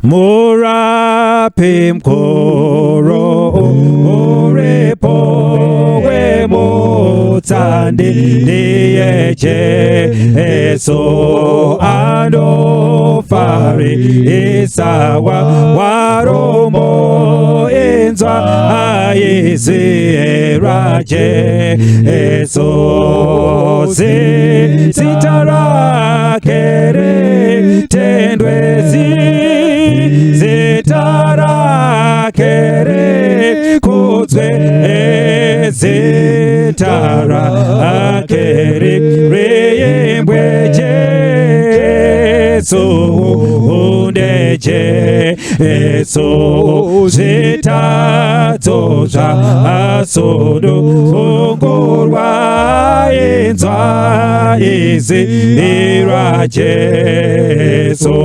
Murapi mukuru uripo wemutsandi ndiye Jesu anofarisa warombo inzwa izwi raJesu zita rake ritendwe zita rake rikudzwe zita rake riimbwe Jesu unde Jesu zvitadzo zvasunungurwa inzwa izwi raJesu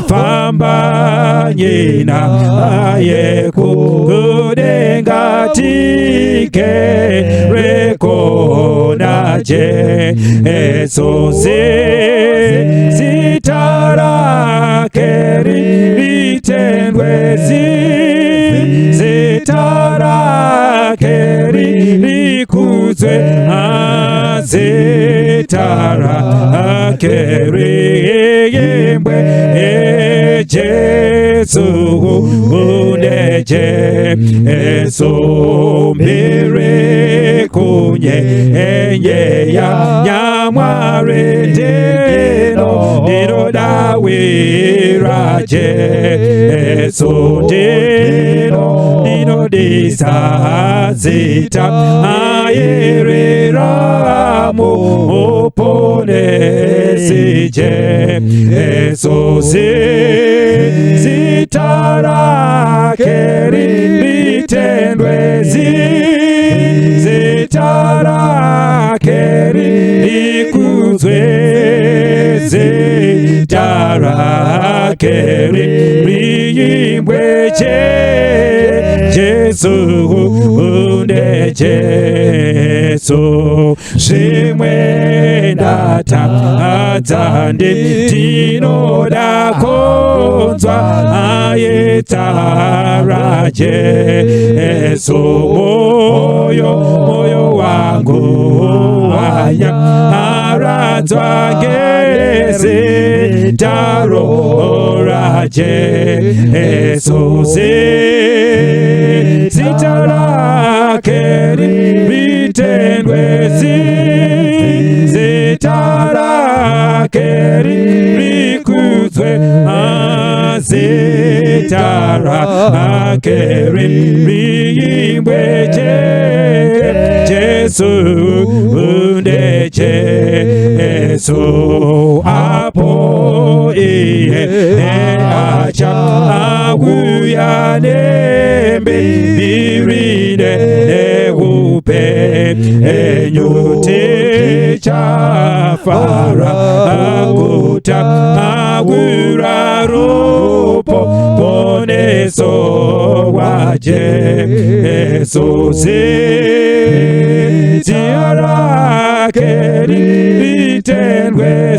famba nyina yekudenga tigere kona Jesu zita rake ritendwe zita rake rikudzwe zita rake riimbwe Jesu une Jesu mbiri kunye enyeya nyamwari ndino ndinodawira Jesu ndino ndinodisa zita airiramu muponesi Jesu zita rake ritendwe zita rake rikudzwe zita rake riimbwe Jesu unde Jesu zvimwe ndatadza ndinoda kunzwa aitara Jesu moyo moyo wangu wanya aradzwa ngezita ra Jesu zita rake ritendwe zita rake rikudzwe zita rake riimbwe Jesu unde Jesu apo iye acha auya nembiri neupenyu tichafara aguta agura rupo poneso wa Jesu zita rake ritendwe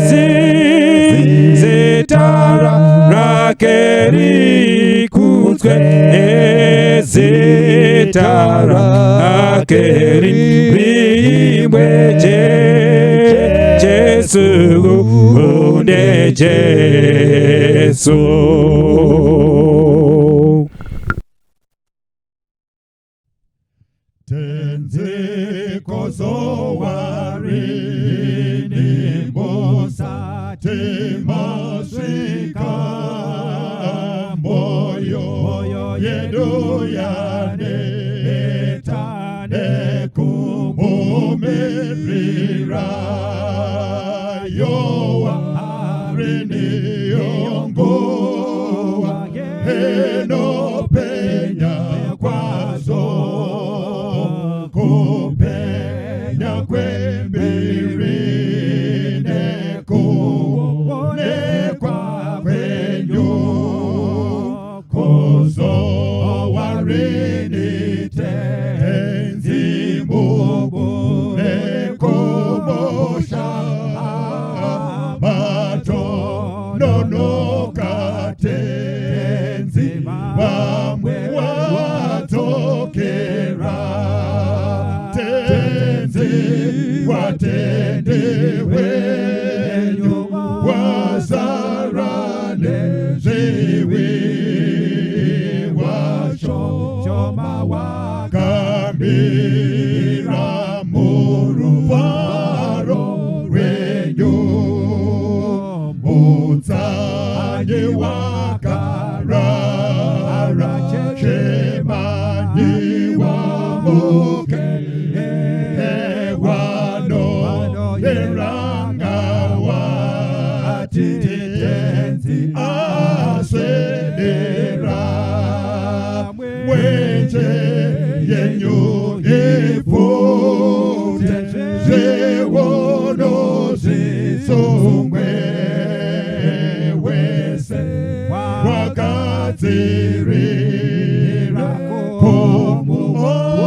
zita rake rikudzwe zita rake riimbwe Jesu unde Jesu. Tenzi kozowarini musati masvika moyo yedu yaneta nekumumirira yowa rini yonguva inopenya kwazo kupenya kwembiri nekuonekwa kwenyu kuzowarini tenzi mugone kumusha matononoka tenzi. Ushe hwenyu hwazara nezviwi vashoma vakamira murufaro rwenyu. Mutsanyi wakarara, chemanyi wamuke, wano neranga wati Tenzi aswedera. Mwenje yenyu ipfute, zviono zvisungwe, wese wagadzirira kumuona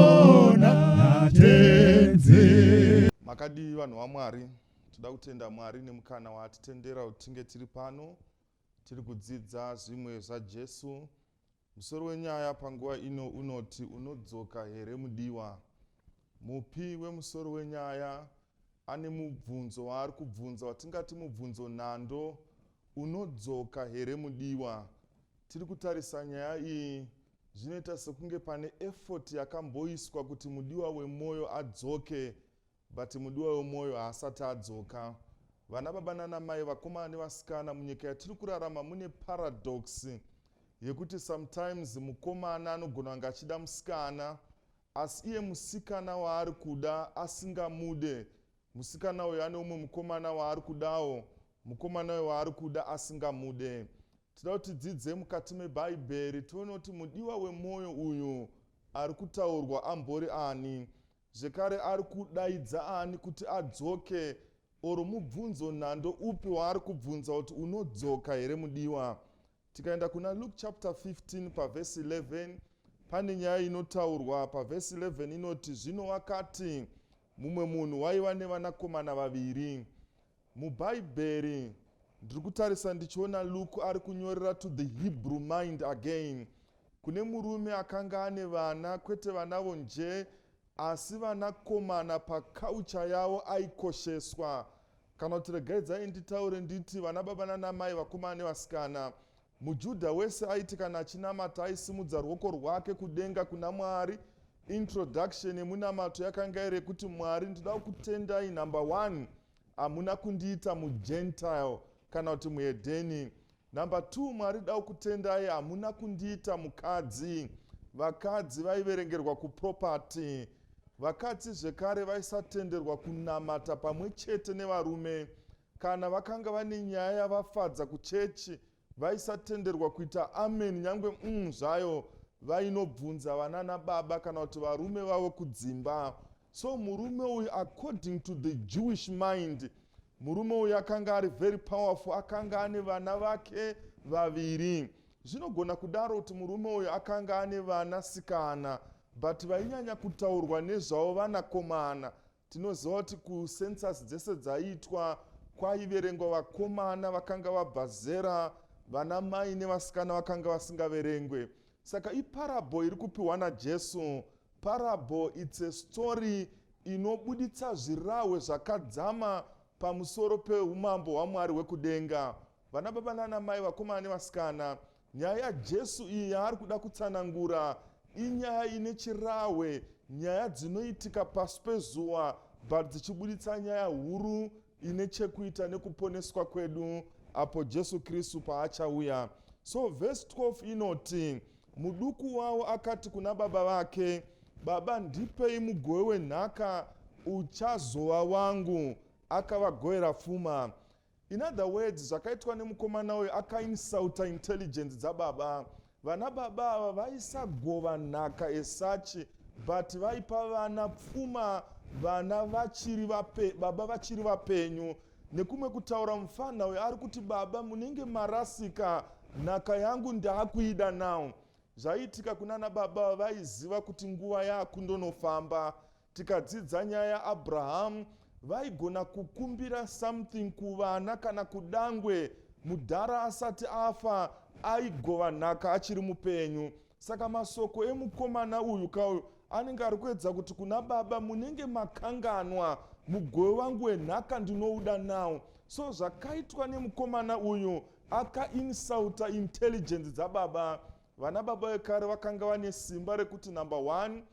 Tenzi. Makadii, vanhu vaMwari? Toda kutenda Mwari nemukana waatitendera kuti tinge tiri pano, tiri kudzidza zvimwe zvaJesu. Musoro wenyaya panguva ino unoti, "Unodzoka here mudiwa?" Mupi wemusoro wenyaya ane mubvunzo waari kubvunza, watingati mubvunzo nhando: "Unodzoka here mudiwa?" Tiri kutarisa nyaya iyi, zvinoita sekunge pane effort yakamboiswa kuti mudiwa wemwoyo adzoke, but mudiwa wemwoyo haasati adzoka. Vana baba nanamai, vakomana nevasikana, munyika yatiri kurarama mune paradox yekuti sometimes mukomana anogona kunge achida musikana, asi iye musikana waari kuda asingamude. Musikana uyu ane umwe mukomana waari kudawo, mukomana uyu waari kuda asingamude. Tinoda kuti tidzidze mukati mebhaibheri, tione kuti mudiwa wemwoyo uyu ari kutaurwa ambori ani, zvekare ari kudaidza ani kuti adzoke, oro mubvunzo nhando upi waari kubvunza kuti, "Unodzoka here mudiwa?" Tikaenda kuna Luke chapter 15 pavhesi 11, pane nyaya inotaurwa pavhesi 11 inoti, "Zvino wakati, mumwe munhu waiva nevanakomana vaviri." Mubhaibheri ndiri kutarisa ndichiona Luke ari kunyorera to the Hebrew mind again. Kune murume akanga ane vana, kwete vanavo nje, asi vanakomana paculture yavo aikosheswa. Kana kuti regaidzai nditaure nditi, vana baba nanamai, vakomana nevasikana, mujudha wese aiti kana achinamata aisimudza ruoko rwake kudenga kuna Mwari. Introduction yemunamato yakanga iri yekuti, "Mwari, ndoda kutendai, number one, hamuna kundiita mugentile kana kuti muhedheni. Number two, Mwari, da kutendai, hamuna kundiita mukadzi." Vakadzi vaiverengerwa kuproperty. Vakadzi zvekare vaisatenderwa kunamata pamwe chete nevarume. Kana vakanga vane nyaya yavafadza kuchechi, vaisatenderwa kuita amen nyangwe zvayo. Vainobvunza vanana baba kana kuti varume vavo kudzimba. So murume uyu, according to the Jewish mind, murume uyu akanga ari very powerful, akanga ane vana vake vaviri. Zvinogona kudaro kuti murume uyu akanga ane vanasikana, but vainyanya kutaurwa nezvavo vanakomana. Tinoziva kuti kucensus dzese dzaiitwa kwaiverengwa vakomana vakanga vabva zera, vana mai nevasikana vakanga vasingaverengwe. Saka iparable iri kupiwa naJesu. Parable, it's a story inobuditsa zvirahwe zvakadzama pamusoro peumambo hwaMwari hwekudenga. Vana baba nanamai, vakomana nevasikana, nyaya yaJesu iyi yaari kuda kutsanangura inyaya ine chirahwe, nyaya dzinoitika pasi pezuva but dzichibuditsa nyaya huru ine chekuita nekuponeswa kwedu apo Jesu Kristu paachauya. So vhesi 12 inoti, "Muduku wavo akati kuna baba vake, 'Baba, ndipei mugove wenhaka uchazova wangu.' Akavagovera pfuma." In other words, zvakaitwa nemukomana uyu, akainsulta intelligence dzababa. Vana baba ava vaisagova nhaka as such, but vaipa vana pfuma vana vachiri vape, baba vachiri vapenyu. Nekumwe kutaura, mufana uyu ari kuti, "Baba, munenge marasika, nhaka yangu ndaakuida now." Zvaiitika kunana baba, vaiziva kuti nguva yaakundonofamba. Tikadzidza nyaya yaAbrahamu, vaigona kukumbira something kuvana kana kudangwe mudhara asati afa, aigova nhaka achiri mupenyu. Saka masoko emukomana uyu kauyu anenge ari kuedza kuti kuna baba, "Munenge makanganwa, Mugove wangu wenhaka ndinouda now. So zvakaitwa nemukomana uyu, akainsulta intelligence dzababa. Vana baba vekare vakanga vane simba rekuti, number one,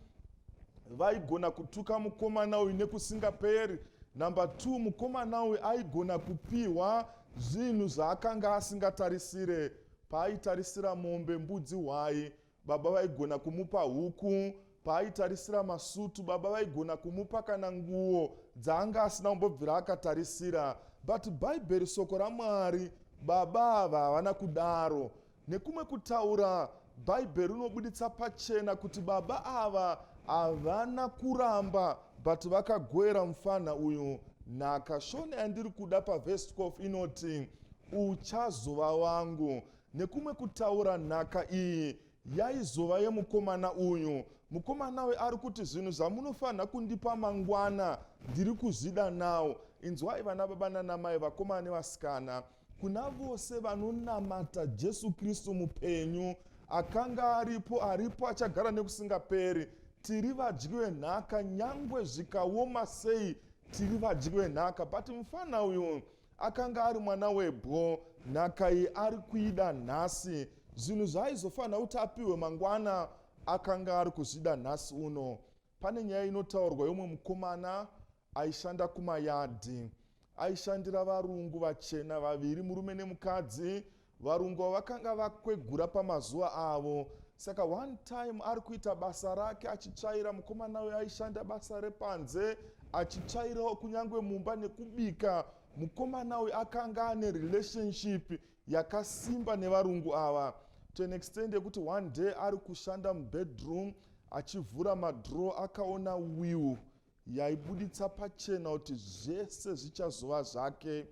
vaigona kutuka mukomana uyu nekusingaperi. Number two, mukomana uyu aigona kupiwa zvinhu zvaakanga asingatarisire. Paaitarisira mombe, mbudzi, hwai, baba vaigona kumupa huku. Paaitarisira masutu, baba vaigona kumupa kana nguo dzaanga asina kumbobvira akatarisira. But Bhaibheri, soko raMwari, baba ava havana kudaro. Nekumwe kutaura, Bhaibheri rinobuditsa pachena kuti baba ava havana kuramba, but vakagoera mufana uyu nhaka. Shona yandiri kuda pavhesi 12 inoti, "Uchazova wangu." Nekumwe kutaura, nhaka iyi yaizova yemukomana uyu. Mukomana uyu ari kuti, "Zvinhu zvamunofanira kundipa mangwana, ndiri kuzvida nawo." Inzwai, vana baba nanamai, vakomana nevasikana, kuna vose vanonamata Jesu Kristu mupenyu, akanga aripo, aripo, achagara nekusingaperi, tiri vadyi venhaka. Nyangwe zvikaoma sei, tiri vadyi venhaka. But mufana uyu akanga ari mwana webwo. Nhaka iyi ari kuida nhasi. Zvinhu zvaaizofanira kuti apiwe mangwana, akanga ari kuzvida nhasi uno. Pane nyaya inotaurwa yomwe mukomana aishanda kumayadhi. Aishandira varungu vachena vaviri, murume nemukadzi. Varungu ava vakanga vakwegura pamazuva avo. Saka one time ari kuita basa rake achitsvaira. Mukomana uyo aishanda basa repanze, achitsvairawo kunyange mumba nekubika. Mukomana uyu akanga ane relationship yakasimba nevarungu ava, to an extent yekuti one day ari kushanda mubedroom achivhura madrawer, akaona will yaibuditsa pachena kuti zvese zvichazova zvake: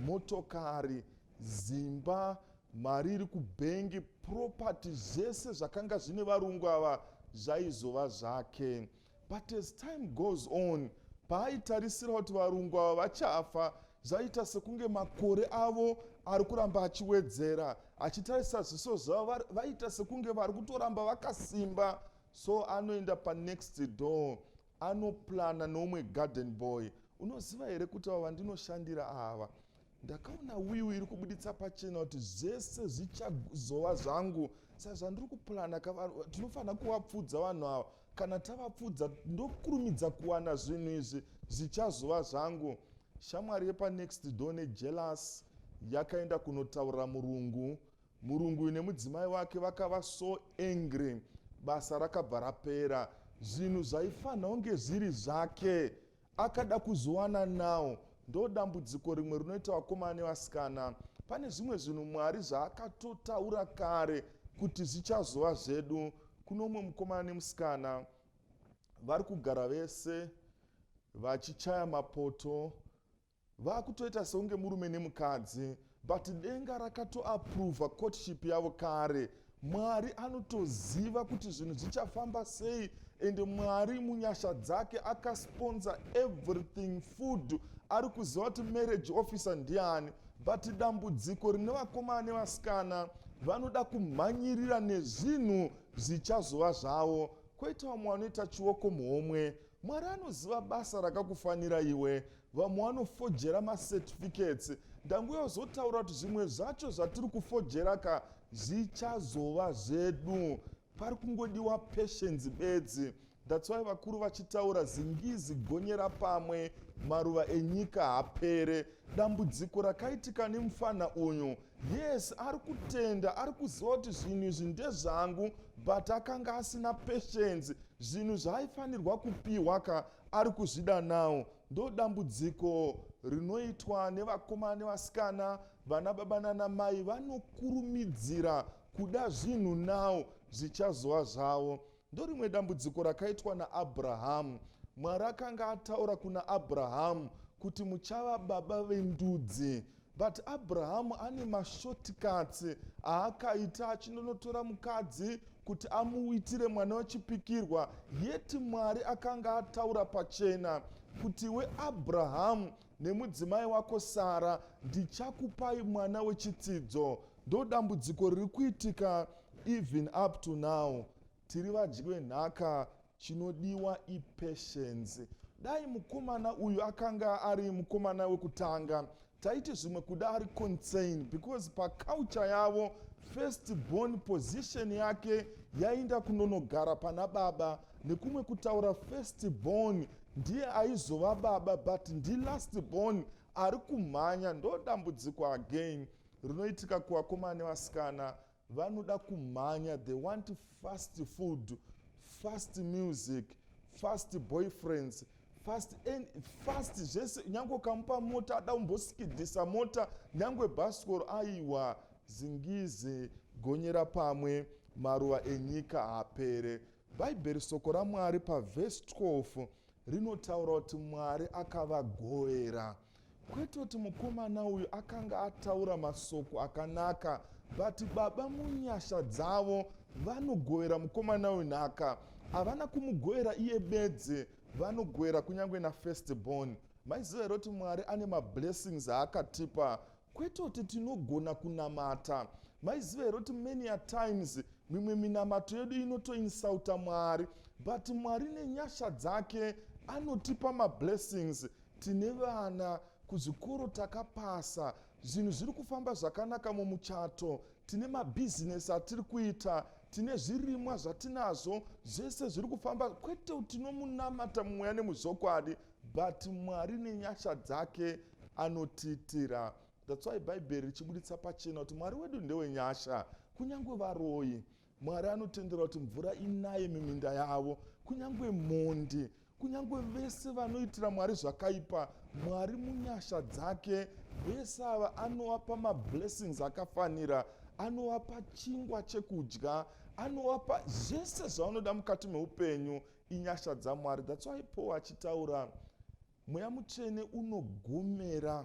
motokari, zimba, mari iri kubhengi, property, zvese zvakanga zvine varungu ava zvaizova zvake. But as time goes on, paaitarisira kuti varungu ava vachafa, zvaita sekunge makore avo ari kuramba achiwedzera. Achitarisa zviso zvavo, vaita sekunge vari kutoramba vakasimba. So anoenda panext door, anoplana neumwe garden boy. "Unoziva here kuti ava vandinoshandira ava, ndakaona will iri kubuditsa pachena kuti zvese zvichazova zvangu? Saka zvandiri kuplana, tinofanira kuvapfudza vanhu ava. Kana tavapfudza, ndokurumidza kuwana zvinhu izvi, zvichazova zvangu." Shamwari yepanext door nejealous yakaenda kunotaurira murungu. Murungu uyu nemudzimai wake vakava so angry. Basa rakabva rapera. Zvinhu zvaifanira kunge zviri zvake, akada kuzowana nawo. Ndo dambudziko rimwe rinoita vakomana nevasikana. Pane zvimwe zvinhu Mwari zvaakatotaura kare kuti zvichazova zvedu. Kuno umwe mukomana nemusikana vari kugara vese vachichaya mapoto, vakutoita sekunge murume nemukadzi, but denga rakatoapprova courtship yavo kare. Mwari anotoziva kuti zvinhu zvichafamba sei, ende Mwari munyasha dzake akasponsor everything, food. Ari kuziva kuti marriage officer ndiani. But dambudziko rine vakomana nevasikana, vanoda kumhanyirira nezvinhu zvichazova zvavo. Kwoita vamwe vanoita chioko muhomwe. Mwari anoziva basa rakakufanira iwe. Vamwe vanofojera macertificates. Ndanguya kuzotaura kuti zvimwe zvacho zvatiri kufojera ka, zvichazova zvedu. Pari kungodiwa patience bedzi. That's why vakuru vachitaura, "Zingizi gonyera pamwe, maruva enyika hapere." Dambudziko rakaitika nemufana uyu, yes, ari kutenda, ari kuziva kuti zvinhu izvi ndezvangu, but akanga asina patience. Zvinhu zvaaifanirwa kupiwa ka, ari kuzvida nawo. Ndo dambudziko rinoitwa nevakomana nevasikana. Vana baba nanamai vanokurumidzira kuda zvinhu nawo, zvichazova zvavo. Ndo rimwe dambudziko rakaitwa naAbhurahamu. Mwari akanga ataura kuna Abhurahamu kuti, "Muchava baba vendudzi," but Abhurahamu ane mashortcuts aakaita achinonotora mukadzi kuti amuitire mwana wechipikirwa. Yet Mwari akanga ataura pachena kuti, "Weabraham nemudzimai wako Sara, ndichakupai mwana wechitsidzo." Ndo dambudziko riri kuitika even up to now. Tiri vadyi venhaka. Chinodiwa ipatience. Dai mukomana uyu akanga ari mukomana wekutanga, taiti zvimwe kuda ari concern, because paculture yavo first born position yake yainda kunonogara pana baba. Nekumwe kutaura, first born ndiye aizova baba, but ndilast born ari kumhanya. Ndo dambudziko again rinoitika kuvakomana nevasikana: vanoda kumhanya. They want fast food, fast music, fast boyfriends, fast and fast zvese. Nyange ukamupa mota, ada kumbosikidhisa mota, nyange bhasikoro. Aiwa, zingize gonyera pamwe, maruva enyika haapere. Bhaibheri, soko raMwari, pavhesi 12 rinotaura kuti Mwari akavagovera. Kwete kuti mukomana uyu akanga ataura masoko akanaka, but baba munyasha dzavo vanogovera mukomana uyu nhaka. Havana kumugovera iye bedzi, vanogovera kunyange nafirst born. Maiziva here kuti Mwari ane mablessings aakatipa, kwete kuti tinogona kunamata? Maiziva here kuti many a times mimwe minamato yedu inotoinsulta Mwari? But Mwari nenyasha dzake anotipa mablessings. Tine vana kuzvikoro, takapasa, zvinhu zviri kufamba zvakanaka mumuchato, tine mabhizinesi atiri kuita, tine zvirimwa zvatinazvo, zvese zviri kufamba. Kwete kuti tinomunamata mumweya nemuzvokwadi, but Mwari nenyasha dzake anotiitira. That's why Bhaibheri richibuditsa pachena kuti Mwari wedu ndewenyasha. Kunyange varoyi, Mwari anotendera kuti mvura inaye muminda yavo. Kunyange mhondi, kunyange vese vanoitira Mwari zvakaipa, Mwari munyasha dzake vese ava anovapa mablessings akafanira, anovapa chingwa chekudya, anovapa zvese zvavanoda mukati meupenyu. Inyasha dzaMwari. That's why Paul achitaura, Mweya Mutsvene unogomera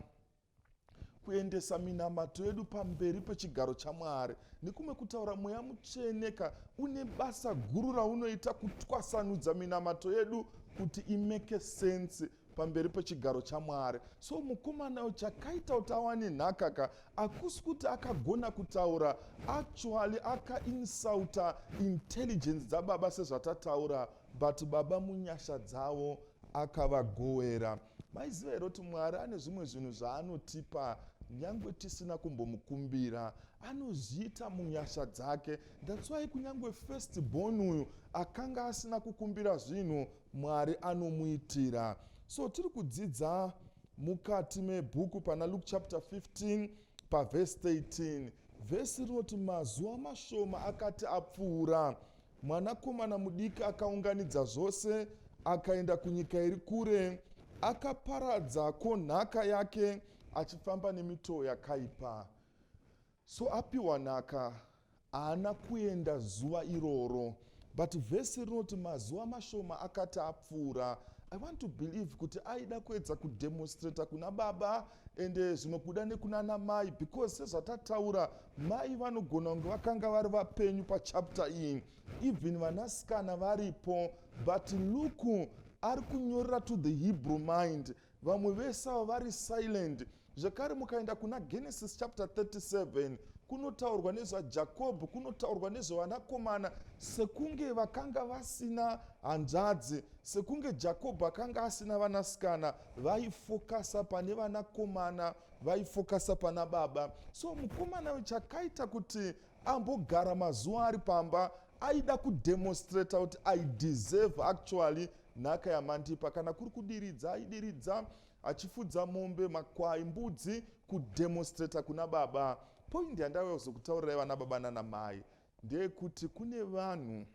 kuendesa minamato yedu pamberi pechigaro chaMwari. Nekumwe kutaura, Mweya Mutsvene ka une basa guru raunoita kutwasanudza minamato yedu kuti imake sense pamberi pechigaro chaMwari. So mukomana, chakaita kuti awane nhaka ka, hakusi kuti akagona kutaura. Actually akainsulta intelligence dzababa, sezvatataura, but baba munyasha dzavo akavagowera. Maiziva here kuti Mwari ane zvimwe zvinhu zvaanotipa nyange tisina kumbomukumbira? Anozviita munyasha dzake. That's why kunyange first born uyu akanga asina kukumbira zvinhu, Mwari anomuitira. So tiri kudzidza mukati mebhuku pana Luke chapter 15, pavhesi 13. Vhesi rinoti, "Mazuva mashoma akati apfuura, mwanakomana mudiki akaunganidza zvose, akaenda kunyika iri kure, akaparadzako nhaka yake achifamba nemitoo yakaipa." So apiwa nhaka, haana kuenda zuva iroro, but vhesi rinoti mazuva mashoma akati apfuura. I want to believe kuti aida kuedza kudemonstrata kuna baba, ende zvimwe kuda nekunana mai, because sezvatataura, mai vanogona kunge vakanga vari vapenyu pachapter iyi, even vanasikana varipo. But Luke ari kunyorera to the Hebrew mind. Vamwe vese ava vari silent. Zvekare, mukaenda kuna Genesis chapter 37, kunotaurwa nezvaJakobho, kunotaurwa nezvevanakomana sekunge vakanga vasina hanzvadzi, sekunge Jakobho akanga asina vanasikana. Vaifokasa pane vanakomana, vaifokasa pana baba. So mukomana, chakaita kuti ambogara mazuva ari pamba, aida kudemonstrata kuti, "I deserve actually nhaka yamandipa." Kana kuri kudiridza, aidiridza achifudza mombe, makwai, mbudzi, kudemonstrata kuna baba. Point yandauya kuzokutaurirai, vana baba nana mai, ndeyekuti kune vanhu,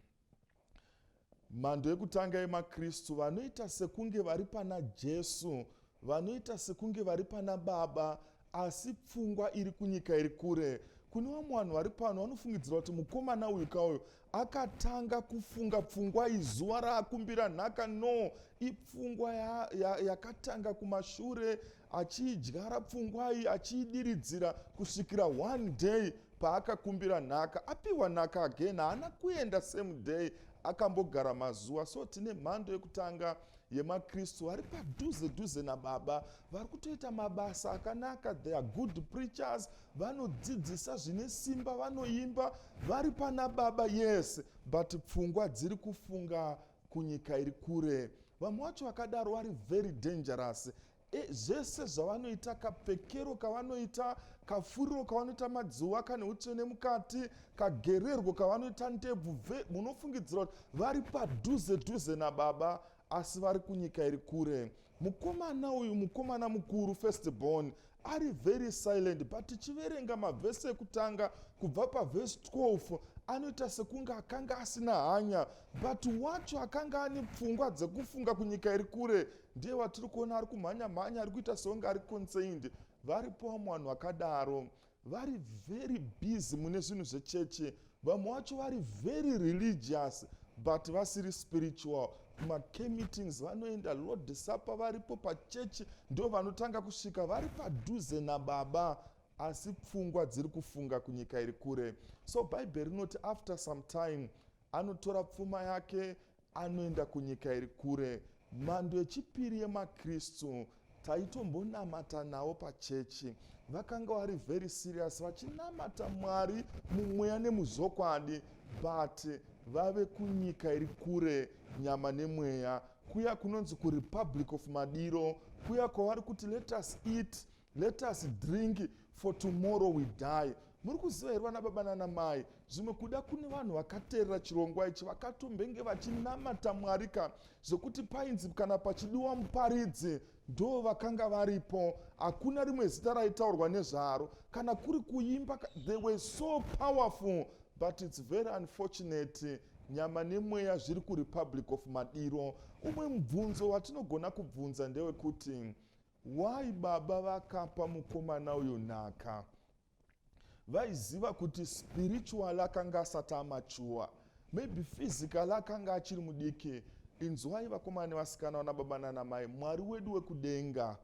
mhando yekutanga yemakristu, vanoita sekunge vari pana Jesu, vanoita sekunge vari pana baba, asi pfungwa iri kunyika iri kure. Kune vamwe vanhu vari pano vanofungidzira kuti mukomana uyu kauyu akatanga kufunga pfungwa izuva raakumbira nhaka. No, ipfungwa yakatanga ya kumashure, achiidyara pfungwa iyi, achiidiridzira kusvikira one day paakakumbira nhaka. Apiwa nhaka again, haana kuenda same day, akambogara mazuva. So tine mhando yekutanga yemakristu vari padhuze dhuze nababa, vari kutoita mabasa akanaka. They are good preachers, vanodzidzisa zvine simba, vanoimba, vari pana baba, yes, but pfungwa dziri kufunga kunyika iri kure. Vamwe vacho vakadaro vari very dangerous. E, zvese zvavanoita, kapfekero kavanoita, kafuriro kavanoita madziwa kane utsvene mukati, kagererwo kavanoita ndebvu, munofungidzira kuti vari padhuze dhuze nababa, asi vari kunyika iri kure. Mukomana uyu, mukomana mukuru, first born, ari very silent, but tichiverenga mavhesi ekutanga kubva pavhesi 12, anoita sekunge akanga asina hanya, but wacho akanga ane pfungwa dzekufunga kunyika iri kure ndiye watiri kuona ari kumhanya mhanya, ari kuita sekunge ari concerned. Varipo vamwe vanhu vakadaro, vari very busy mune zvinhu zvechechi. Vamwe vacho vari very religious but vasiri spiritual. Kumacare meetings vanoenda, Lord Supper varipo, pachechi ndo vanotanga kusvika, vari padhuze nababa, asi pfungwa dziri kufunga kunyika iri kure. So Bhaibheri rinoti after some time anotora pfuma yake, anoenda kunyika iri kure. Mhando yechipiri yemakristu taitombonamata navo pachechi, vakanga vari very serious, vachinamata Mwari mumweya nemuzvokwadi, but vave kunyika iri kure, nyama nemweya, kuya kunonzi kuRepublic of Madiro, kuya kwavari kuti, "Let us eat, let us drink, for tomorrow we die." Muri kuziva here, vana baba nana mai, zvimwe kuda kune vanhu vakateerera chirongwa ichi vakatombenge vachinamata Mwari ka, zvekuti painzi kana pachidiwa muparidzi, ndo vakanga varipo, hakuna rimwe zita raitaurwa nezvaro. Kana kuri kuimba, they were so powerful, but it's very unfortunate, nyama nemweya zviri kuRepublic of Madiro. Umwe mubvunzo watinogona kubvunza ndewekuti, why baba vakapa mukomana uyu nhaka? Vaiziva kuti spiritual akanga asati amature, maybe physical akanga achiri mudiki. Inzwai, vakomana nevasikana, vana baba nanamai, Mwari wedu wekudenga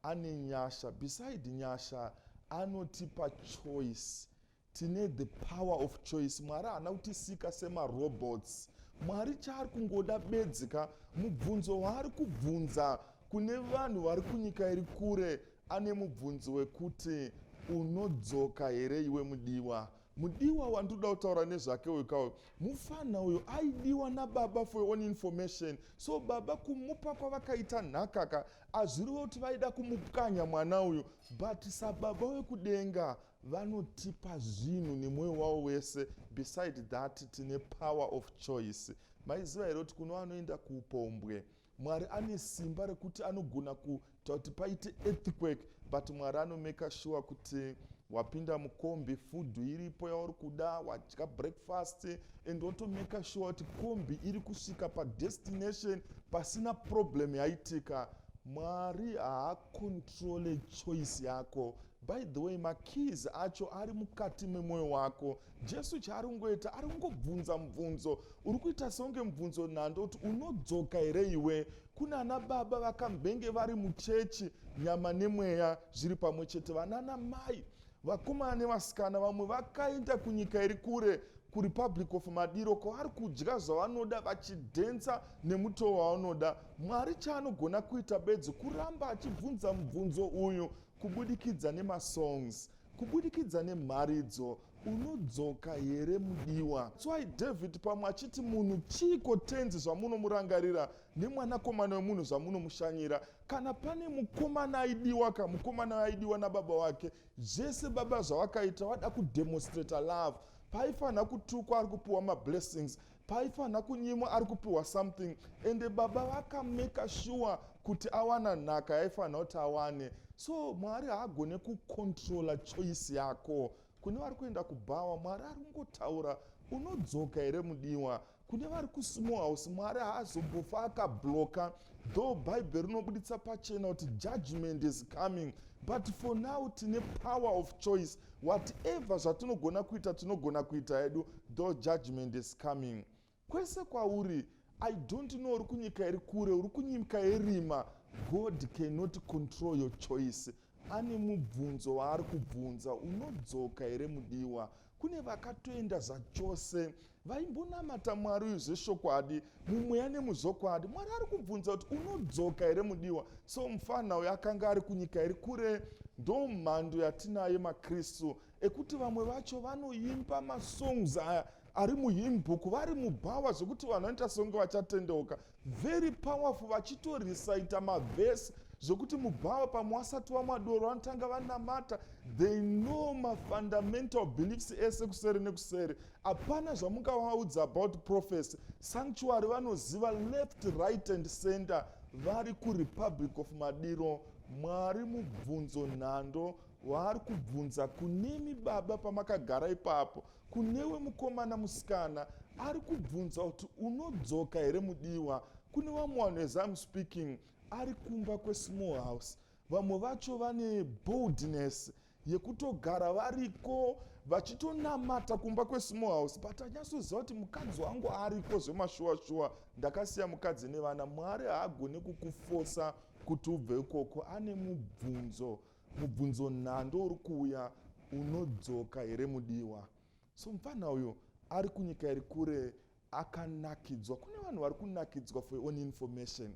ane nyasha. Beside nyasha, anotipa choice. Tine the power of choice. Mwari haana kutisika semarobots. Mwari chaari kungoda bedzika, mubvunzo waari kubvunza kune vanhu vari kunyika iri kure, ane mubvunzo wekuti, "Unodzoka here iwe mudiwa?" Mudiwa wandinoda kutaura nezvake uyu kauyu, mufana uyu aidiwa nababa. For your own information, so baba kumupa kwavakaita nhakaka, hazvirevo kuti vaida kumupwanya mwana uyu, but sababa wekudenga vanotipa zvinhu nemwoyo wavo wese. Beside that, tine power of choice. Maiziva here kuti kuno vanoenda kuupombwe, Mwari ane simba rekuti anogona kuita kuti paite earthquake, but Mwari anomake sure kuti wapinda mukombi, food iripo yauri kuda, wadya breakfast, and otomake sure kuti kombi iri kusvika padestination pasina problem yaitika? Mwari haacontrole choice yako. By the way, makeys acho ari mukati memwoyo wako. Jesu chaari kungoita, ari kungobvunza mubvunzo uri kuita seunge mubvunzo nhando, kuti, "Unodzoka here iwe?" Kuna ana baba vakambenge vari muchechi, nyama nemweya zviri pamwe chete, vanana mai, vakomana nevasikana, vamwe vakaenda kunyika iri kure, kuRepublic of Madiro, kwavari kudya zvavanoda, vachidhensa nemutoo wavanoda. Mwari chaanogona kuita bedzi kuramba achibvunza mubvunzo uyu kubudikidza nemasongs, kubudikidza nemharidzo: "Unodzoka here mudiwa?" Tswai David pamwe achiti, "Munhu chiiko, Tenzi, zvamunomurangarira, nemwanakomana wemunhu zvamunomushanyira?" Kana pane mukomana aidiwa ka, mukomana aidiwa nababa wake. Zvese baba zvavakaita, vada kudemonstrata love. Paaifanira kutukwa, ari kupiwa mablessings. Paaifanira kunyimwa, ari kupiwa something. Ende baba vakamake sure kuti awana nhaka yaifanira kuti awane. So Mwari haagone kucontrola choice yako. Kune vari kuenda kubhawa, Mwari ari kungotaura, "Unodzoka here mudiwa?" Kune vari kusmall house, Mwari haazombofa akablocka, though Bhaibheri rinobuditsa pachena kuti judgment is coming, but for now tine power of choice. Whatever zvatinogona kuita, tinogona kuita hedu, though judgment is coming. Kwese kwauri, I don't know, uri kunyika iri kure, uri kunyika yerima, God cannot control your choice. Ane mubvunzo waari kubvunza: "Unodzoka here mudiwa?" Kune vakatoenda zvachose, vaimbonamata Mwari uyu zveshokwadi, mumweya nemuzvokwadi. Mwari ari kubvunza kuti, "Unodzoka here mudiwa?" So mufana uyu akanga ari kunyika iri kure. Ndo mhando yatinayo makristu ekuti vamwe vacho vanoimba masongs aya. Ari muhymn book, vari mubhawa zvekuti vanhu vanoita senge vachatendeuka. Very powerful, vachitorecita mavhesi zvokuti mubhawa pamwe wasati wamwa doro vanotanga vanamata. They know mafundamental beliefs ese kuseri nekuseri. Hapana zvamungavaudza about prophecy. Sanctuary vanoziva left, right and center. Vari kuRepublic of Madiro. Mwari mubvunzo nhando waari kubvunza kunemi baba pamakagara ipapo, kunewe mukomana, musikana, ari kubvunza kuti unodzoka here mudiwa? Kune vamwe vanhu, as I'm speaking, ari kumba kwesmall house. Vamwe vacho vane boldness yekutogara variko vachitonamata kumba kwesmall house, but anyatsoziva kuti mukadzi wangu ariko zvemashuwa-shuwa, ndakasiya mukadzi nevana. Mwari haagoni kukufosa kuti ubve ikoko. Ane mubvunzo, mubvunzo nhando uri kuuya: unodzoka here mudiwa? So mufana uyu ari kunyika iri kure, akanakidzwa. Kune vanhu vari kunakidzwa, for own information,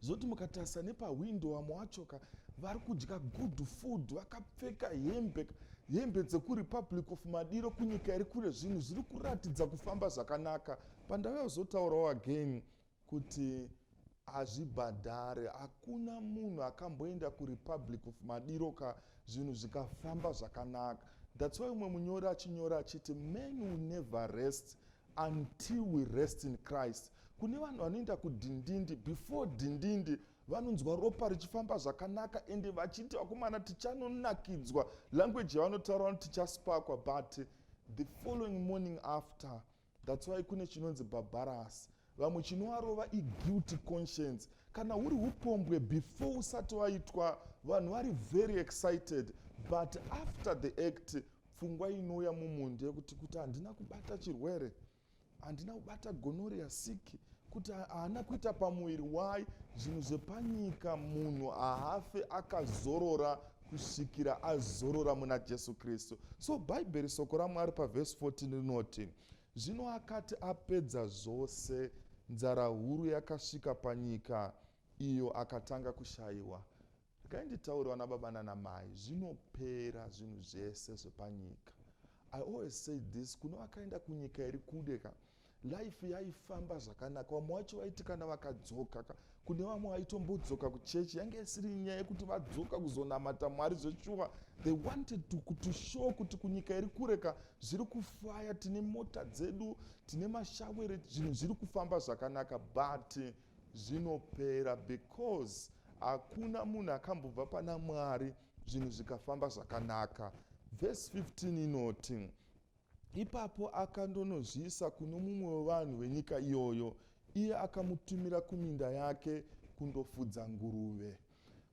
zoti mukatarisa nepahwindo, vamwe vachoka vari kudya good food, vakapfeka hembe, hembe dzekuRepublic of Madiro, kunyika iri kure. Zvinhu zviri kuratidza kufamba zvakanaka. Pandauya kuzotaurawo again kuti hazvibhadhare. Hakuna munhu akamboenda kuRepublic of Madiro ka zvinhu zvikafamba zvakanaka. That's why umwe munyori achinyora achiti, "Man will never rest until we rest in Christ." Kune vanhu vanoenda kudhindindi, before dhindindi vanonzwa ropa richifamba zvakanaka, ende vachiti, "Vakomana, tichanonakidzwa." Language yavanotaura, vanoti tichaspakwa, but the following morning after. That's why kune chinonzi bhabharasi. Vamwe chinovarova iguilty conscience. Kana huri upombwe, before usati waitwa vanhu vari very excited, but after the act pfungwa inouya mumunhu ndeyekuti kuti handina kubata chirwere, handina kubata gonorrhea, siki kuti haana kuita pamuviri. Why? Zvinhu zvepanyika, munhu haafe akazorora kusvikira azorora muna Jesu Kristu. So Bhaibheri, soko raMwari, pavhesi 14 rinoti, "Zvino akati apedza zvose, nzara huru yakasvika panyika iyo, akatanga kushayiwa." Regai nditaure, vana baba nanamai, zvinopera zvinhu zvese zvepanyika. I always say this: kuno vakaenda kunyika iri kure ka, life yaifamba zvakanaka. Vamwe vacho vaiti kana vakadzoka ka, kune vamwe vaitombodzoka kuchechi, yange isiri nyaya yekuti vadzoka kuzonamata Mwari zveshuwa. They wanted to show kuti kunyika iri kure ka zviri kufaya, tine mota dzedu, tine mashawere, zvinhu zviri kufamba zvakanaka. But zvinopera, because hakuna munhu akambobva pana Mwari zvinhu zvikafamba zvakanaka. Vhesi 15 inoti, "Ipapo akandonozviisa kuno mumwe wevanhu venyika iyoyo, iye akamutumira kuminda yake kundofudza nguruve."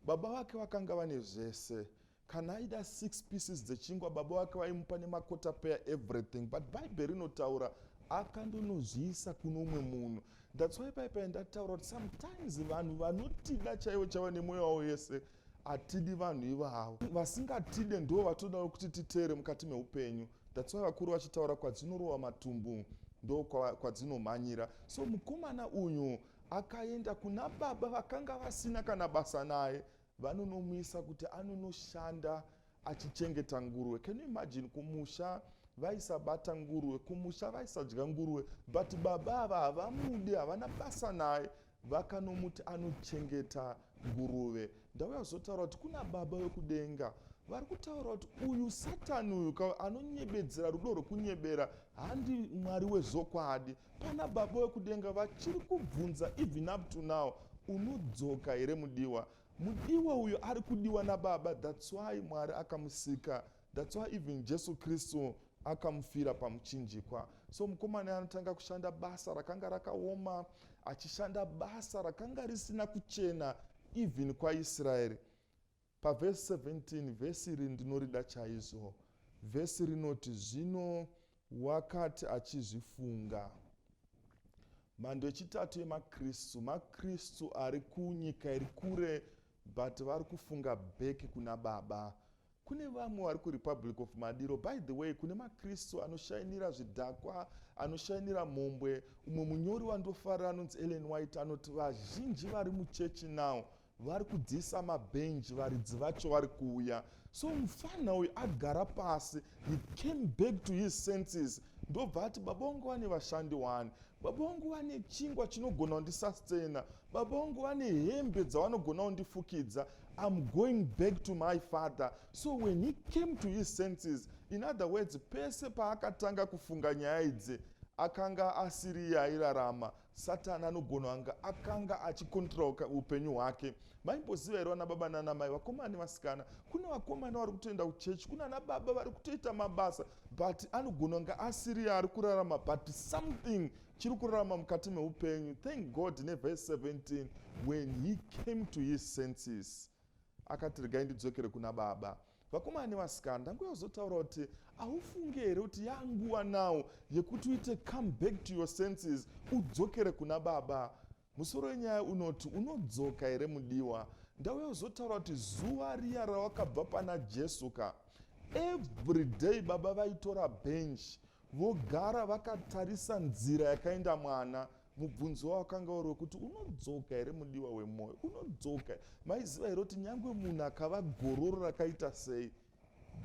Baba vake vakanga vane zvese. Kana aida 6 pieces dzechingwa, baba vake vaimupa nemakotapeya, everything. But Bhaibheri rinotaura akandonozviisa kuno umwe munhu. That's why paipai ndataura kuti sometimes vanhu vanotida chaivo chaivo nemwoyo wavo yese, hatidi vanhu ivavo. Vasingatide ndo vatoda kuti titeere mukati meupenyu. That's why vakuru vachitaura, kwadzinorova matumbu ndo kwadzinomhanyira. So mukomana uyu akaenda kuna baba vakanga vasina kana basa naye, vanonomuisa kuti anonoshanda achichengeta nguruve. Can you imagine? Kumusha vaisabata nguruve, kumusha vaisadya nguruve, but baba ava havamudi, havana basa naye, vakanomuti anochengeta nguruve. Ndauya kuzotaura kuti kuna Baba vekudenga vari kutaura kuti uyu Satani uyu anonyebedzera rudo rwekunyebera handi Mwari wezvokwadi. Pana Baba vekudenga vachiri kubvunza even up to now, unodzoka here mudiwa? Mudiwa uyu ari kudiwa nababa. That's why Mwari akamusika. That's why even Jesu Kristu akamufira pamuchinjikwa. So mukomana anotanga kushanda basa rakanga rakaoma, achishanda basa rakanga risina kuchena even kwaIsraeri. Pavhesi 17, vhesi iri ndinorida chaizvo. Vhesi rinoti, "Zvino wakati achizvifunga." Mhando yechitatu yemakristu, makristu ari kunyika iri kure, but vari kufunga back kuna baba. Kune vamwe vari kuRepublic of Madiro. By the way, kune makristu anoshainira zvidhakwa, anoshainira mhombwe. Umwe munyori wandofarira anonzi Ellen White anoti vazhinji vari muchechi now vari kudzisa mabhenji, varidzi vacho vari kuuya. So mufana uyu agara pasi, he came back to his senses. Ndobva ati, "Baba vangu vane vashandi wani, baba vangu vane chingwa chinogona kundisustaina, baba vangu vane hembe dzavanogona kundifukidza. I'm going back to my father." So when he came to his senses, in other words, pese paakatanga kufunga nyaya idzi, akanga asiri iye airarama. Satani anogona anga akanga achikontrola upenyu hwake. Maimboziva here, vana baba nanamai, vakomana nevasikana, kune vakomana vari kutoenda kuchechi, kuna ana baba vari kutoita mabasa, but anogona kunge asiri ari kurarama, but something chiri kurarama mukati meupenyu? Thank God nevhese 17, when he came to his senses, akati, "Regai ndidzokere kuna baba." Vakomana nevasikana, ndanguya kuzotaura kuti haufungi here kuti yanguva now yekuti uite come back to your senses, udzokere kuna baba? Musoro wenyaya unoti, "Unodzoka here, mudiwa?" Ndauya kuzotaura kuti zuva riya rawakabva pana Jesu ka, every day baba vaitora bench, vogara vakatarisa nzira yakaenda mwana. Mubvunzo wavo wakanga uri wekuti, "Unodzoka here, mudiwa wemwoyo? Unodzoka?" Maiziva here kuti nyange munhu akava gororo rakaita sei,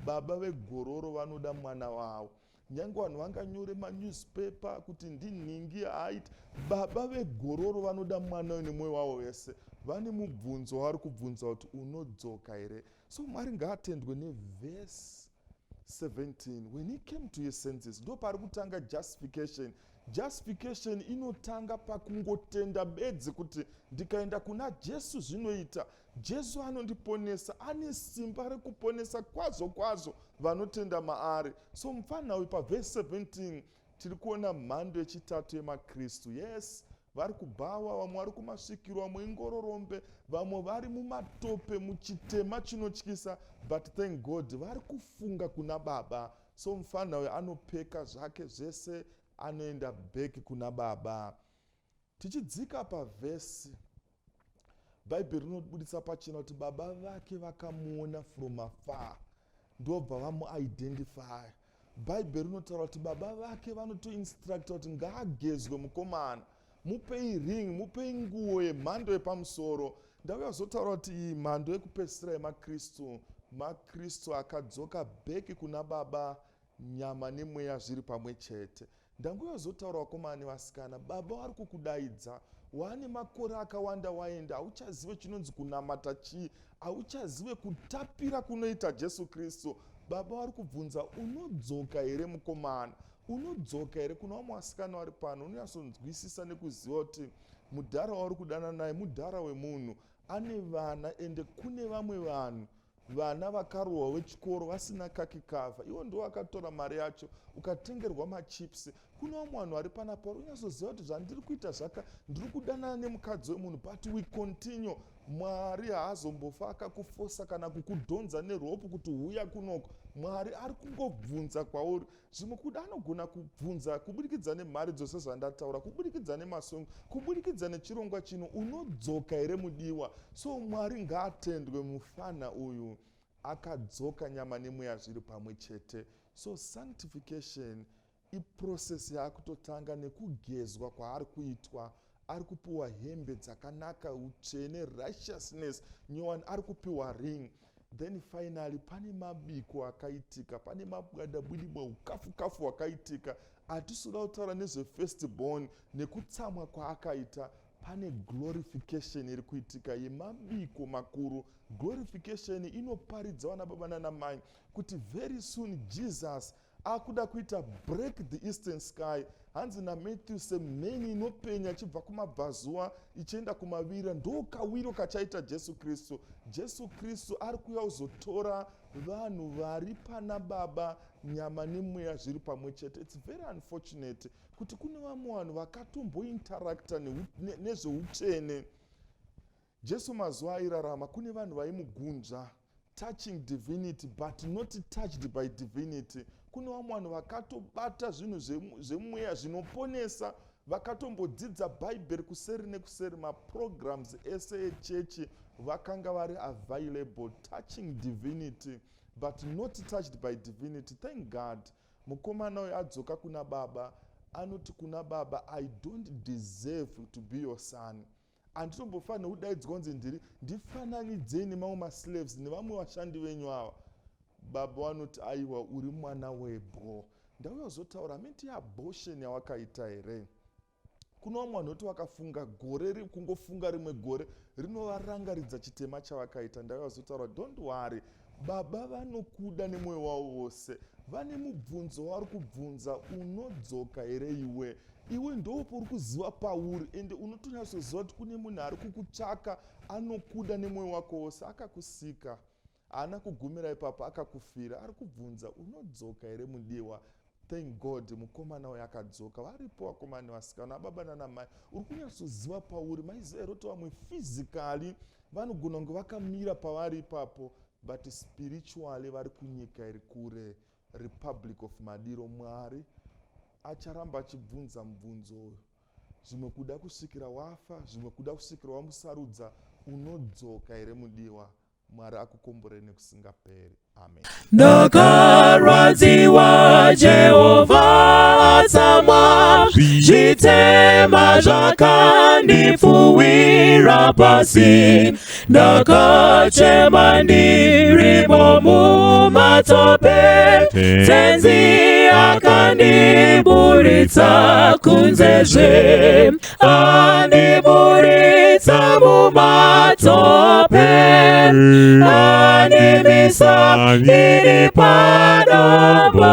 baba vegororo vanoda mwana wavo? Nyange vanhu vanganyore manewspaper kuti ndinhingi haaiti, baba vegororo vanoda mwana uyu nemwoyo wavo wese. Vane mubvunzo wavari kubvunza kuti, "Unodzoka here?" So Mwari ngaatendwe nevhesi 17. When he came to his senses, ndo pari kutanga justification. Justification inotanga pakungotenda bedzi kuti ndikaenda kuna Jesu zvinoita, Jesu anondiponesa, ane simba rekuponesa kwazvo kwazvo vanotenda maari. So mufana uyu, pavhesi 17 tiri kuona mhando yechitatu yemakristu. Yes, vari kubhawa, vamwe vari kumasvikiro, vamwe ingororombe, vamwe vari mumatope, muchitema chinotyisa, but thank God vari kufunga kuna baba. So mufana uyu anopeka zvake zvese, anoenda back kuna baba. Tichidzika pavhesi, Bhaibheri rinobudisa pachena kuti baba vake vakamuona from afar, ndobva vamuidentify. Bhaibheri rinotaura kuti baba vake vanotoinstructa kuti ngaagezwe mukomana, mupei ring, mupei nguo yemhando yepamusoro. Ndauya kuzotaura kuti iyi mhando yekupedzisira yemakristu, makristu akadzoka back kuna baba, nyama nemweya zviri pamwe chete. Ndanguya kuzotaura, vakomana nevasikana, baba vari kukudaidza. Waane makore akawanda waenda, hauchazive chinonzi kunamata chii, hauchazive kutapira kunoita Jesu Kristu. Baba vari kubvunza, "Unodzoka here, mukomana? Unodzoka here?" Kuna vamwe vasikana vari pano, unonyatsonzwisisa nekuziva kuti mudhara wauri kudana naye mudhara wemunhu ane vana, ende kune vamwe vanhu vana vakarohwa vechikoro vasina khaki cover, iwo ndo wakatora mari yacho ukatengerwa machips. Kune vamwe vanhu vari panapa uri kunyatsoziva kuti zvandiri kuita zvaka, ndiri kudanana nemukadzi wemunhu, but we continue. Mwari haazombofa akakufosa kana kukudhonza nerope kuti huya kunoko. Mwari ari kungobvunza kwauri. Zvimwe kuda anogona kubvunza kuburikidza nemhari dzose zvandataura, kuburikidza nemasongo, kuburikidza nechirongwa chino, "Unodzoka here, mudiwa?" So Mwari ngaatendwe, mufana uyu akadzoka, nyama nemweya zviri pamwe chete. So sanctification iprocess yaakutotanga nekugezwa kwaari kuitwa. Ari kupiwa hembe dzakanaka, utsvene, righteousness nyowani, ari kupiwa ring. Then finally pane mabiko akaitika, pane mabwadabwidibwa, ukafu kafu hwakaitika. Hatisi kuda kutaura nezvefirst born nekutsamwa kwaakaita. Pane glorification iri kuitika yemabiko makuru. Glorification inoparidza, vana baba nanamai, kuti very soon Jesus akuda kuita break the eastern sky. Hanzi naMatthew, semheni inopenya ichibva kumabvazuva ichienda kumavira, ndo kawiro kachaita Jesu Kristu. Jesu Kristu ari kuuya kuzotora vanhu vari pana baba, nyama nemweya zviri pamwe chete. It's very unfortunate kuti kune vamwe vanhu vakatombointeracta nezveutsvene. Jesu mazuva airarama, kune vanhu vaimugunzva, touching divinity but not touched by divinity. Kune vamwe vanhu vakatobata zvinhu zvemweya zvinoponesa, vakatombodzidza Bhaibheri kuseri nekuseri, maprograms ese echechi vakanga vari available, touching divinity but not touched by divinity. Thank God, mukomana uyu adzoka kuna baba. Anoti kuna baba, "I don't deserve to be your son. Handitombofaniri kudaidzwa kunzi ndiri, ndifananidzei nemamwe maslaves nevamwe vashandi venyu ava." Baba vanoti, "Aiwa, uri mwana webwo." Ndauya kuzotaura hamenti yeabortion yawakaita here? Kune vamwe vanhu voti vakafunga gore kungofunga rimwe gore rinovarangaridza chitema chavakaita. Ndauya kuzotaura, don't worry, baba vanokuda nemwoyo wavo wose. Vane mubvunzo wavari kubvunza, unodzoka here iwe? Iwe ndopo uri kuziva pauri, ende unotonyatsoziva kuti kune munhu ari kukutsvaka anokuda nemwoyo wako wose, akakusika. Haana kugumira ipapo, akakufira. Ari kubvunza, unodzoka here mudiwa? Thank God mukomana uyu akadzoka. Varipo vakomana nevasikana, ababa nanamai, uri kunyatsoziva pauri. Maiziva here kuti vamwe physically vanogona kunge vakamira pavari ipapo, but spiritually vari kunyika iri kure, Republic of Madiro. Mwari acharamba achibvunza mubvunzo uyu, zvimwe kuda kusvikira wafa, zvimwe kuda kusvikira wamusarudza. Unodzoka here mudiwa? Mwari akukomborere nekusingaperi. Amen. Ndakarwadziwa, Jehovha atsamwa, zvitema zvakandipfuwira pasi. Ndakachema ndirimo mumatope, Tenzi akandiburitsa kunzezve, andiburitsa mumatope, andimisa ini padombo,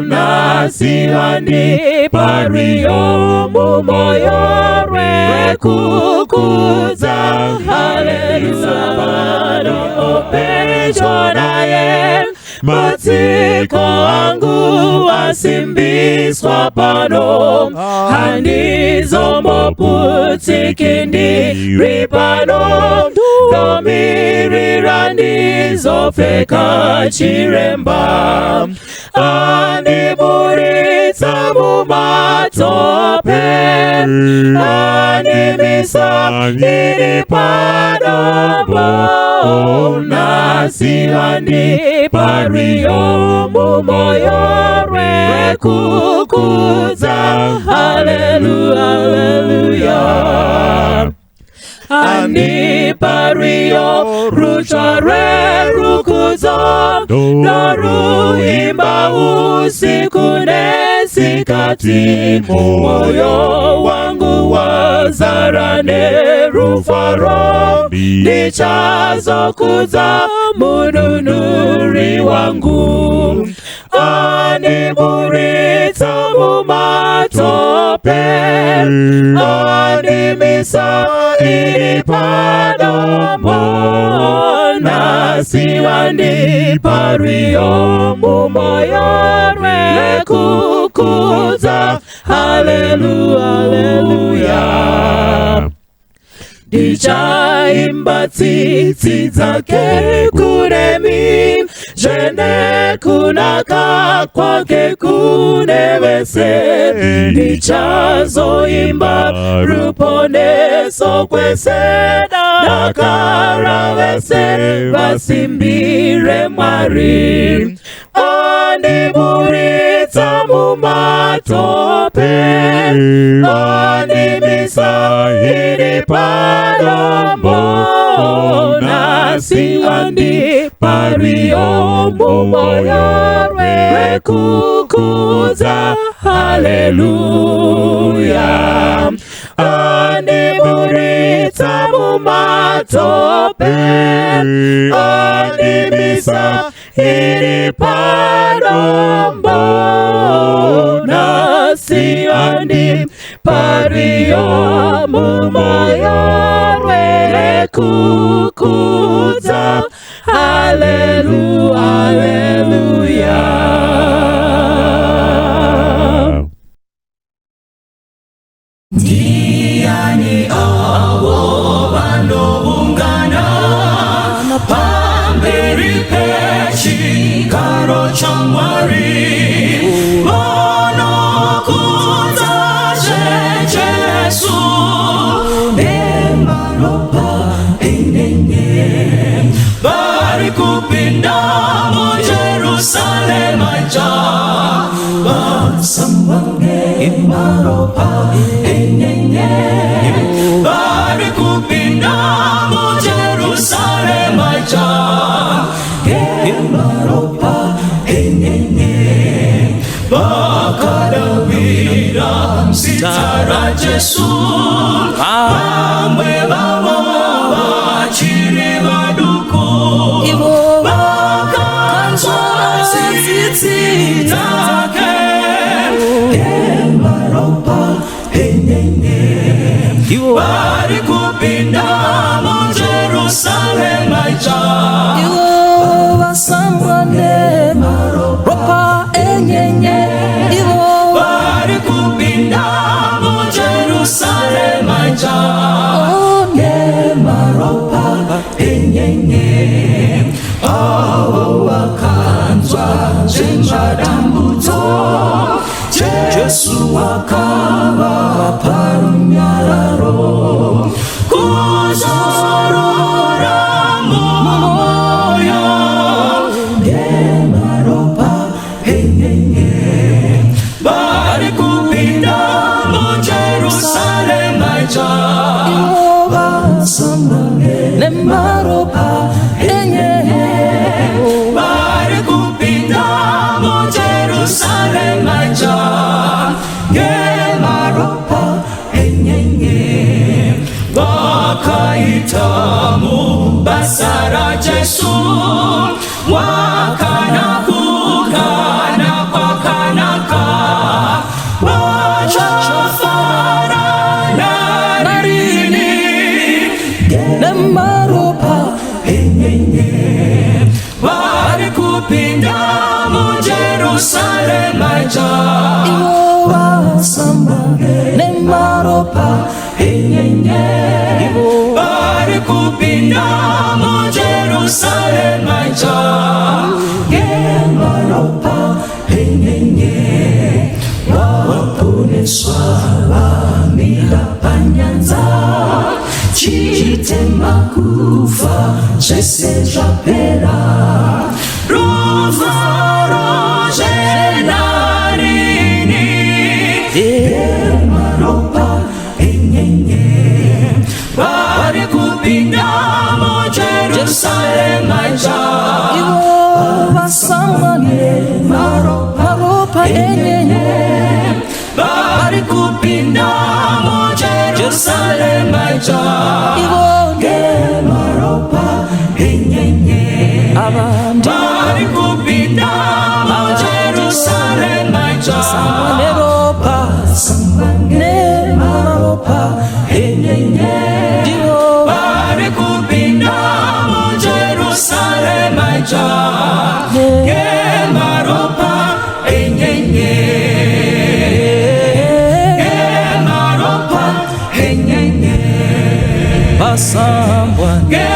nhasi andipa rwiyo mumoyo rwekukudza. Haleluya, pedyo naye, matsiko angu asimbiswa pano, handizomboputsiki ndiri pano, ndomirira ndizopfeka chiremba. Andiburitsa mumatope, andimisa ini padombo, nhasi andipa rwiyo mumoyo rwekukudza. Haleluya, haleluya. Andipa rwiyo rutsva rwerukudzo, noruimba usiku nesikati, mwoyo wangu wazara nerufaro, ndichazokudza mununuri wangu. Andiburitsa mumatope, andimisa ini padombo, nhasi wandipa rwiyo mumoyo rwekukudza. Haleluya, haleluya. Ndichaimba tsitsi dzake kunemi, zvene kunaka kwake kune vese, ndichazoimba ruponeso kwese, dakara vese vasimbire Mwari. Andiburitsa mumatope, andimisa ini padombo, nhasi andipa rwiyo mumoyo rwekukudza. Haleluya. Andiburitsa mumatope, andimisa iri padombo, nhasi andipa rwiyo mumoyo rwekukudza. Haleluya, haleluya. Ndiani avo vanoungana pamberi pechigaro chaMwari, vanokudza zveJesu nemaropa enyenye, vari kupinda muJerusarema idzva, vasambwa nemaropa enyenye, vari kupinda muJerusarema idzva nemaropa enyenye? Vakadavira zita raJesu, vamwe vavo vachiri vaduku. Ivo Vakanzwa tsitsi dzake. Emaropa enyenye. Ivo Vari kupinda muJerusarema idzva. Ivo vasambwa nemaropa enyenye. Ivo Vari kupinda muJerusarema idzva. Nemaropa enyenye. Avo vakanzwa zvemadambudzo, Jesu wakavapa runyararo, kuzorora mumwoyo. Nemaropa enyenye. Vari kupinda muJerusarema idzva. Ivo vasambwa nemaropa enyenye. Vari kupinda muJerusarema idzva ngemaropa enyenye. Vakaita mubasa raJesu wakana kugana kwakanaka, vachafara narini. Nemaropa Enyenye. Vari kupinda muJerusarema idzva. Ivo vasambwa nemaropa Enyenye. Ivo Vari kupinda muJerusarema idzva ngemaropa enyenye. Vaponeswa vamira panyanza, chitema kufa, zvese zvapera, rufaro zvenarini. Emaropa enyenye. Vari kupinda muJerusarema idzva. Ivo vasambwa nemaropa enyenye. Vari kupinda muJerusarema idzva. Ivo Ngemaropa enyenye. Ava Vari kupinda muJerusarema idzva. Neropa, nemaropa enyenye. Ndivo Vari kupinda muJerusarema idzva ngemaropa enyenye, ngemaropa enyenye. Vasambwa Nge